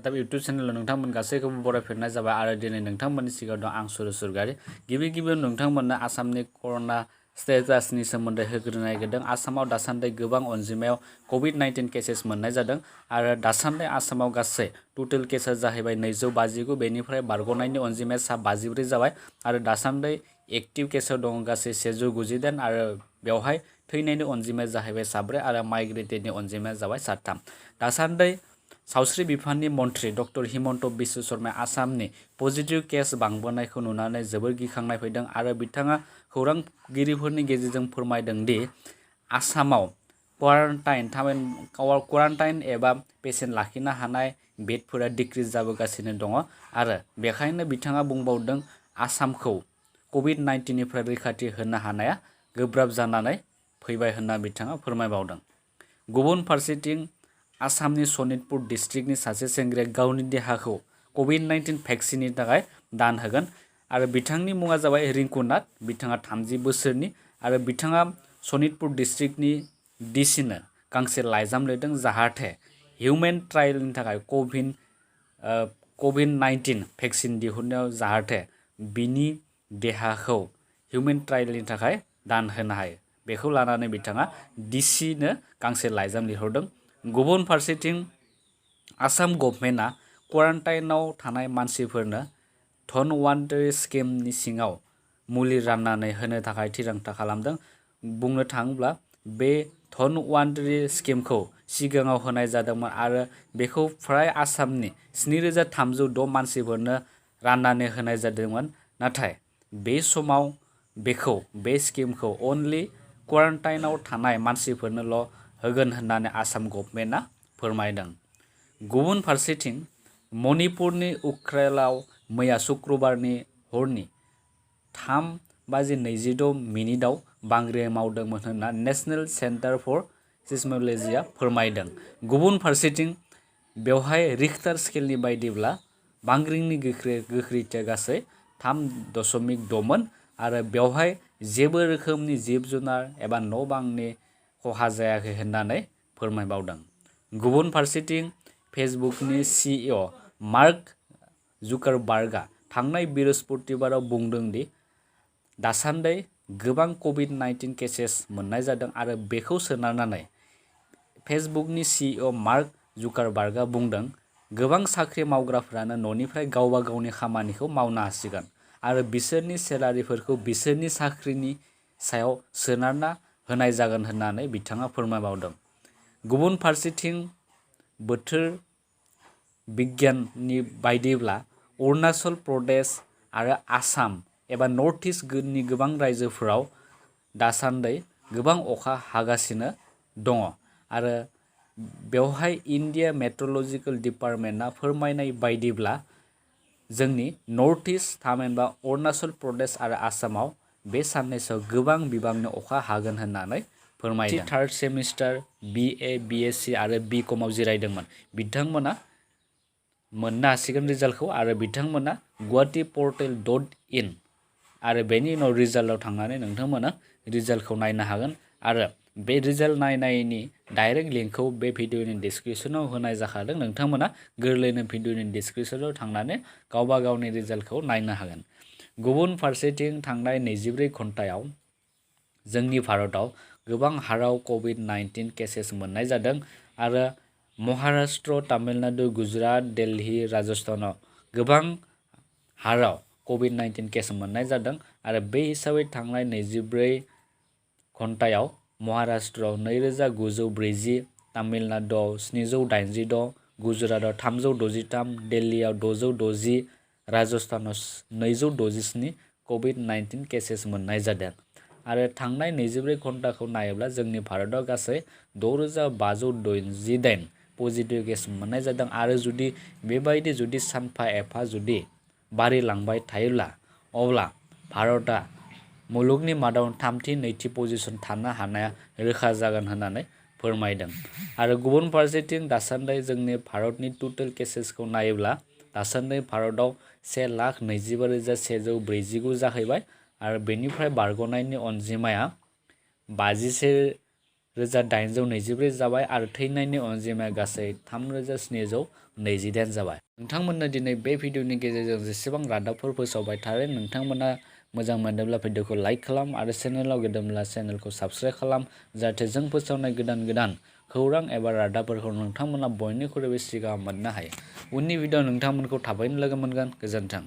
दा इउटुब चेनेलाव नोंथांमोन गासैखौबो बरायफिननाय जाबाय आरो दिनै नोंथांमोननि सिगाङाव दं आं सुरु सरगारि गिबियाव नोंथांमोननो आसामनि कर'ना स्टेटासनि सोमोन्दै होग्रोनो नागिरदों। आसामाव दासान्दि गोबां अनजिमायाव COVID-19 केसेस मोननाय जादों आरो दासान्दि आसामाव गासै टटेल केसा जाहैबाय 259 बेनिफ्राय बारग'नायनि अनजिमाया 54 जाबाय आरो दासान्दि एक्टिभ केसाव दङ गासै 198 आरो बेवहाय थैनायनि अनजिमाया जाहैबाय 4 आरो माइग्रेटेडनि अनजिमाया जाबाय 3। दासान्दि सावस्रि बिफाननि मन्थ्रि डक्टर हिमन्त बिश्व शर्माया आसामनि पजिटिभ केस बांबोनायखौ नुनानै जोबोर गिखांनाय फैदों आरो बिथाङा खौरांगिरिफोरनि गेजेरजों फोरमायदों दि आसामाव क्वारान्टाइन एबा पेसेन्ट लाखिनो हानाय बेडफोरा डिक्रिज जाबोगासिनो दङ आरो बेखायनो बिथाङा बुंबावदों आसामखौ COVID-19 निफ्राय रैखाथि होनो हानाया गोब्राब जानानै फैबाय होनना बिथाङा फोरमायबावदों। गुबुन फारसेथिं आसामनि सनितपुर डिस्ट्रिक्टनि सासे सेंग्राया गावनि देहाखौ COVID-19 भेक्सिननि थाखाय दान होगोन आरो बिथांनि मुङा जाबाय रिंकु नाथ। बिथाङा 30 बोसोरनि आरो बिथाङा सनितपुर डिस्ट्रिक्टनि डिसिनो गांसे लाइजाम लिरदों जाहाथे हिउमेन ट्रायलनि थाखाय COVID-19 भेक्सिन दिहुननायाव जाहाथे बिनि देहाखौ हिउमेन ट्रायलनि थाखाय दान होनो हायो बेखौ लानानै बिथाङा डिसिनो गांसे लाइजाम लिरहरदों। गुबुन फारसेथिं आसाम गभर्नमेन्टआ क्वारान्टाइनाव थानाय मानसिफोरनो धन वान्टारि स्किमनि सिङाव मुलि राननानै होनो थाखाय थिरांथा खालामदों। बुंनो थाङोब्ला बे धन वान्टारि स्किमखौ सिगाङाव होनाय जादोंमोन आरो बेखौ फ्राय आसामनि 7306 मानसिफोरनो राननानै होनाय जादोंमोन नाथाय बे समाव बे स्किमखौ अनलि क्वारान्टाइनाव थानाय मानसिफोरनोल' होगोन होननानै आसाम गभर्नमेन्टआ फोरमायदों। गुबुन फारसेथिं मणिपुरनि उख्रेलाव मैया शुक्रबारनि हरनि 3:26 बांग्रि मावदोंमोन होनना नेशनेल सेन्टार फर सिस्मोलजिया फोरमायदों। गुबुन फारसेथिं बेवहाय रिक्टार स्केलनि बायदिब्ला बांग्रिनि गोख्रैथिया गासै 3.6 मोन आरो बेवहाय जेबो रोखोमनि जिब जुनार एबा न' बांनि खहा जायाखै होननानै फोरमायबावदों। गुबुन फारसेथिं फेसबुकनि CEO मार्क जुकारबार्गआ थांनाय बृहस्पतिबाराव बुंदों दि दासान्दि गोबां COVID-19 केसेस मोननाय जादों आरो बेखौ सोनारनानै फेसबुकनि CEO मार्क जुकारबार्गआ बुंदों गोबां साख्रि मावग्राफोरानो न'निफ्राय गावबा गावनि खामानिखौ मावनो हासिगोन आरो बिसोरनि सेलारिफोरखौ बिसोरनि साख्रिनि सायाव सोनारना होनाय जागोन होननानै बिथाङा फोरमायबावदों। गुबुन फारसेथिं बोथोर बिगियाननि बायदिब्ला अरुणाचल प्रदेश आरो आसाम एबा नर्थ इस्टनि गोबां रायजोफोराव दासान्दि गोबां अखा हागासिनो दङ आरो बेवहाय इन्डिया मेट्रलजिकेल डिपार्टमेन्टआ फोरमायनाय बायदिब्ला जोंनि नर्थ इस्ट थामहिनबा अरुणाचल प्रदेश आरो आसामाव बे साननैसोआव गोबां बिबांनि अखा हागोन होननानै फोरमायदों। थार्ड सेमिस्टार BA BSc आरो BCom जिरायदोंमोन बिथांमोना मोननो हासिगोन रिजाल्टखौ आरो बिथांमोना गुवाहाटी portal.in आरो बेनि उनाव रिजाल्टआव थांनानै नोंथांमोना रिजाल्टखौ नायनो हागोन आरो बे रिजाल्ट नायनायनि डाइरेक्ट लिंकखौ बे भिडिअनि डिसक्रिपसनाव होनाय जाखादों। नोंथांमोना गोरलैनो भिडिअनि डिसक्रिपसनाव थांनानै गावबा गावनि रिजाल्टखौ नायनो हागोन। गुबुन फारसेथिं थांनाय 24 घन्टायाव जोंनि भारतआव गोबां हाराव COVID-19 केसेस मोननाय जादों आरो महाराष्ट्र, तामिलनाडु, गुजरात, दिल्ली, राजस्थानाव गोबां हाराव COVID-19 केस मोननाय जादों आरो बे हिसाबै थांनाय 24 घन्टायाव महाराष्ट्रआव 2940, तामिलनाडुआव 786, गुजरातआव 363, दिल्लीआव 660, राजस्थानाव 267 COVID-19 केसेस मोननाय जादों आरो थांनाय 24 घन्टाखौ नायोब्ला जोंनि भारतआव गासै 6568 पजिटिभ केस मोननाय जादों आरो जुदि सानफा एफा बारिलांबाय थायोब्ला अब्ला भारतआ मुलुगनि मादाव थामथि नैथि पजिशन थानो हानाया रोखा जागोन होननानै फोरमायदों। आरो गुबुन फारसेथिं दासान्दि जोंनि भारतनि टटेल केसेसखौ नायोब्ला दासान्दि भारतआव 1,25,149 जाहैबाय आरो बेनिफ्राय बारग'नायनि अनजिमाया 51 3,824 जाबाय आरो थैनायनि अनजिमाया गासै 3,728 जाबाय। नोंथांमोननो दिनै बे भिडिअनि गेजेरजों जेसेबां रादाबफोर फोसावबाय थारैनो नोंथांमोना मोजां मोनोब्ला भिडिअखौ लाइक खालाम आरो चेनेलाव गोदानब्ला चेनेलखौ साबस्क्राइब खालाम जाहाथे जों फोसावनाय गोदान खौरां एबा रादाबफोरखौ नोंथांमोना बयनिख्रुइबो सिगाङाव मोननो हायो। उननि भिडिअ नोंथांमोनखौ थाबैनो लोगो मोनगोन। गोजोन्थों।